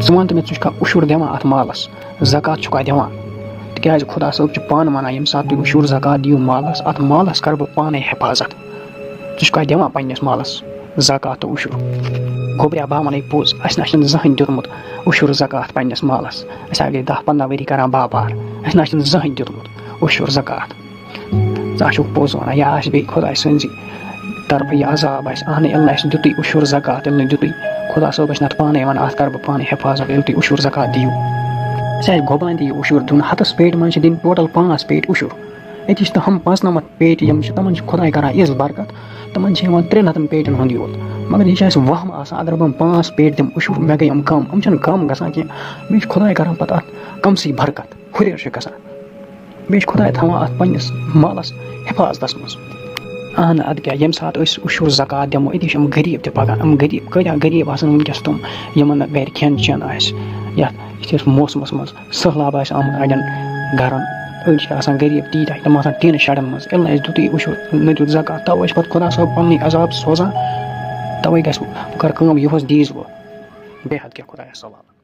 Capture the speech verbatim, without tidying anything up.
ژٕ وَن تہٕ مےٚ، ژٕ چھُکھا عشر دِوان اَتھ مالَس؟ زکوٰۃ چھُکھا دِوان؟ تِکیٛازِ خۄدا صٲب چھُ پانہٕ وَنان، ییٚمہِ ساتہٕ تُہۍ عشر زکوٰۃ دِیِو مالَس، اَتھ مالَس کَرٕ بہٕ پانَے حفاظت۔ ژٕ چھُکھا دِوان پنٛنِس مالَس زکوٰۃ تہٕ عشر؟ گوٚبریا، بہٕ ہا وَنَے پوٚز، اَسہِ نہ چھُنہٕ زٕہٕنۍ دیُتمُت عشر زکوٰۃ پنٛنِس مالَس۔ أسۍ ہا گٔے دَہ پنٛداہ ؤری کَران باپار، اَسہِ نہ چھُنہٕ زٕہٕنۍ دیُتمُت عشر زکوٰۃ۔ ژٕ ہا چھُکھ پوٚز وَنان، یہِ آسہِ بیٚیہِ خۄداے سٕنٛزِ طرفہٕ یہِ عذاب آسہِ۔ اَہنہٕ، ییٚلہِ نہٕ اَسہِ دیُتُے عشر زکوٰۃ، ییٚلہِ نہٕ دیُتُے، خۄدا صٲب آسہِ نَتہٕ پانَے وَنان، اَتھ کَرٕ بہٕ پانَے حفاظت، ییٚلہِ تُہۍ عشر زکوٰۃ دِیِو۔ اَسہِ آسہِ گۄبان تہِ یہِ عشر دیُن، ہَتَس پیٹہِ منٛز چھِ دِنۍ ٹوٹل پانٛژھ پیٹہِ عشر۔ أتی چھِ تِم پانٛژنَمَتھ پیٹہِ یِم چھِ، تِمَن چھِ خۄداے کَران یِژھ برکت، تِمَن چھِ یِوان ترٛٮ۪ن ہَتَن پیٹٮ۪ن ہُنٛد یوت۔ مگر یہِ چھِ اَسہِ وَہمہٕ آسان، اگر بہٕ یِم پانٛژھ پیٹہِ دِمہٕ عشر، مےٚ گٔے یِم کَم، یِم چھِنہٕ کَم گژھان کینٛہہ۔ بیٚیہِ چھِ خۄداے کَران پَتہٕ اَتھ کَمسٕے برکت، ہُرٮ۪ر چھِ گژھان۔ بیٚیہِ چھِ خۄداے تھاوان اَتھ پنٛنِس مالَس حفاظتَس منٛز۔ اہن، اَدٕ کیٛاہ، ییٚمہِ ساتہٕ أسۍ عشر زکوٰۃ دِمو، أتی چھِ یِم غریٖب تہِ پَکان۔ یِم غریٖب کۭتیٛاہ غریٖب آسَن وٕنکٮ۪س تِم، یِمَن نہٕ گَرِ کھٮ۪ن چٮ۪ن آسہِ، یَتھ یِتھِس موسمَس منٛز سٔہلاب آسہِ آمُت اَڑٮ۪ن گَرَن، أڑۍ چھِ آسان غریٖب تیٖتیٛاہ، تِم آسان ٹیٖنہٕ شَڈَن منٛز، ییٚلہِ نہٕ اَسہِ دیُتُے عشر، نہ دیُت زکوٰۃ، تَوَے چھِ پَتہٕ خۄدا صٲب پَنُنُے عذاب سوزان۔ تَوَے گژھِ، بہٕ کَرٕ کٲم، یُہُس دیٖزِ وۄنۍ، بیٚیہِ ہَتھ کیٛاہ خۄدایَس حوالہٕ۔